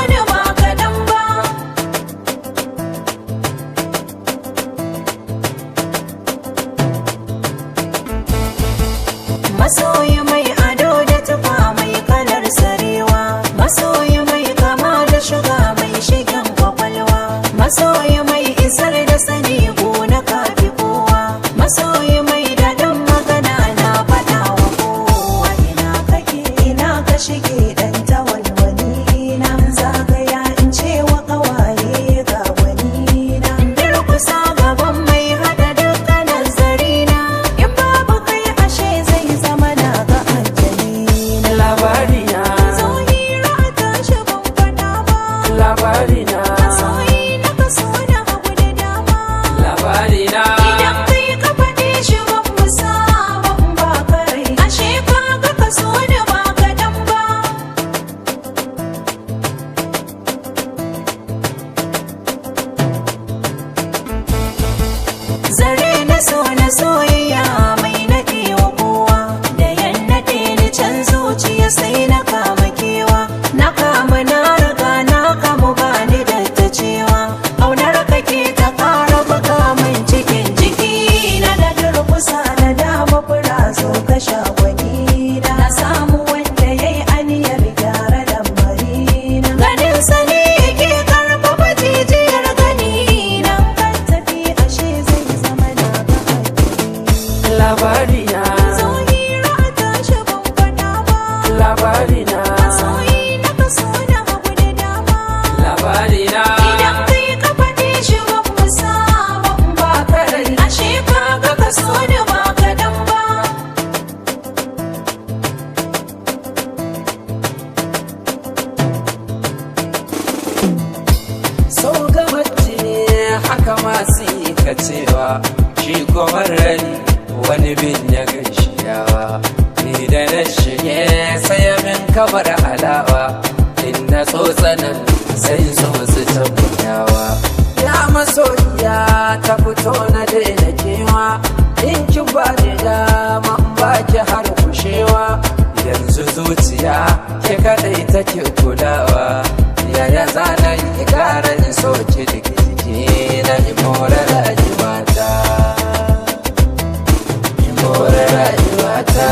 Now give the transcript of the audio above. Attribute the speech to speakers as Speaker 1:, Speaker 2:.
Speaker 1: ni ba kaɗan ba. Masoyi mai ado da tufa mai kalar sarewa, masoyi mai kama da shuga mai shigen kwakwalwa, masoyi mai isar da sani na kafi kowa, masoyi mai daɗin magana na faɗa wa kowa. Ina kake, ina ka shige ɗan tawalwani na, zagaya in ce wa ƙawaye ga wani na, durkusa gaban mai haɗa dukkanin zarina, in babu kai ashe zai zama na ga ajali na.
Speaker 2: Labari na.
Speaker 1: Zo hira a tashi ban faɗa ba.
Speaker 2: Labari na.
Speaker 1: Masoyi na kaso na hagu da dama.
Speaker 2: Labari na.
Speaker 1: Idan kai ka faɗe shi ban musa ban ba karai, ashe ka ga kaso na ba kaɗan ba. Zare na so na soyayya mai naɗe wa kowa, da yan naɗe ni can zuciya sai na kama kewa, na kama na riga na kamu ba ni da ta cewa, ƙaunar kake ta ƙara buga min cikin jiki na, da durƙusa na dama fura zo ka sha gwani na, na samu wanda yayi aniyar gyara lamari na, ganin sani yake karfafa jijiyar gani na, kan tafi ashe zai zama na ga
Speaker 2: Labari na.
Speaker 1: Zo hira a tashi ban faɗa ba.
Speaker 2: Labari na.
Speaker 1: Masoyi na kaso na hagu da dama.
Speaker 2: Labari na.
Speaker 1: Idan kai ka faɗe shi ban musa ban ba karai, ashe ka ga kaso ni ba kaɗan ba.
Speaker 2: Sau gabaci haka masu yi ka cewa shi kuma rai wani bin ya gaishiyawa, ni da na shige sai min kamar alawa, in na tsotsanan sai so su tabbayawa, ya masoyiya ta fito na daina kewa, in ki ba ni dama in ba ki har kushewa, yanzu zuciya ke kadai take kulawa, yaya zana yi gara in so ki duk jiki na, in more rayuwata, in more rayuwata.